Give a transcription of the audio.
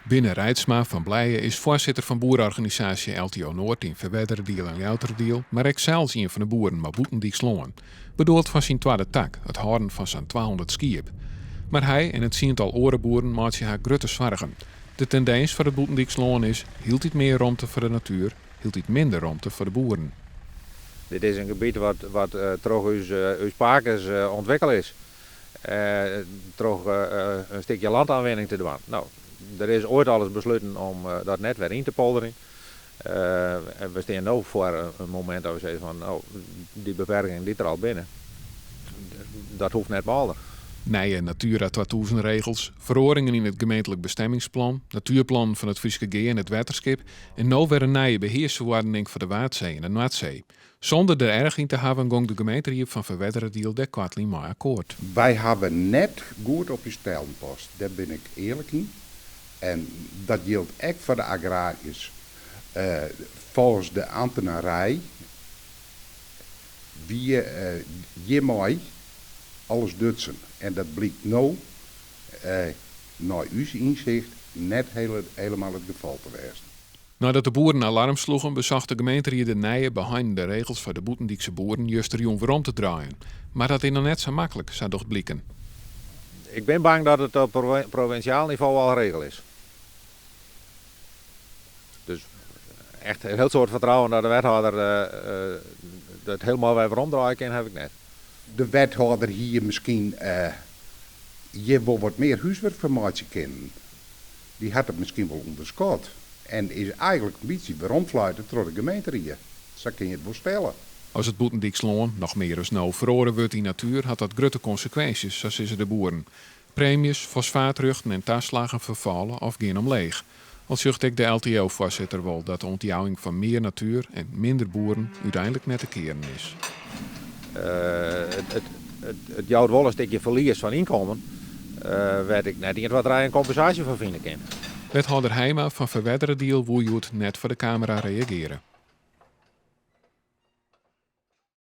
Binne Reitsma fan Blije is foarsitter fan boereorganisaasje LTO Noard yn Ferwerderadiel en Ljouwerteradiel, mar ek sels ien fan de boeren mei bûtendyks lân. Bedoeld foar syn twadde tak, it hâlden fan sa'n 200 skiep. Mar hy en in tsiental oare boeren meitsje har grutte soargen. De tendins foar it bûtendyks lân is hieltyd mear romte foar de natuer, hieltyd minder romte foar de boeren. Dit is in gebiet wat, wat troch ús, ús pakes ûntwikkele is. Troch in stikje landaanwinning te dwaan. No, der is oait alris besluten om dat net wer yn te polderjen. En we stean no foar in momint dat we sizze fan, no, dy beperkingen dy't der al binne, dat hoecht net mâler. Nije Natura 2000 regels, feroaringen yn it gemeentlik bestemmingsplan, natuerplannen fan it Fryske Gea en it Wetterskip en no wer in nije behearsferoardening foar de Waadsee en de Noardsee. Sûnder der erch yn te hawwen gong de gemeenteried fan Ferwerderadiel dêr koartlyn mei akkoart. Wy hawwe net goed op ús tellen past, dêr bin ik earlik yn. En dat jildt ek foar de agrariërs. Folgens de ambtenarij wie hjirmei alles dutsen. En dat blykt no nei ús ynsicht net helemaal it gefal te wêzen. Neidat de boeren alarm sloegen, besocht de gemeenteried de nije beheinende regels foar de bûtendykse boeren justerjûn werom te draaien. Mar dat is noch net sa maklik, sa docht bliken. Ik bin bang dat it op provinsjaal nivo al regele is. Dus echt in hiel soad fertrouwen dat de wethâlder it hielendal wer weromdraaie kin, haw ik net. De wethâlder hie miskien hjir wol wat mear húswurk foar meitsje kinnen. Dy hat it miskien wol ûnderskat en is eigentlik in bytsje weromfluite troch de gemeenteried. Sa kin je it wol stelle. As it bûtendyks lân noch mear as no feroare wurdt yn natuer hat dat grutte konsekwinsjes, sa sizze de boeren. Preemjes, fosfaatrjochten en taslaggen ferfalle of gean omleech. Al sjocht ek de LTO-foarsitter wol dat de ûntjouwing fan mear natuer en minder boeren úteinlik net te kearen is. It jout wol in stikje ferlies fan ynkommen, wêr't ik net ien, twa, trije in kompensaasje foar fine kin. Wethâlder Heima fan Ferwerderadiel woe hjoed net foar de kamera reagearje.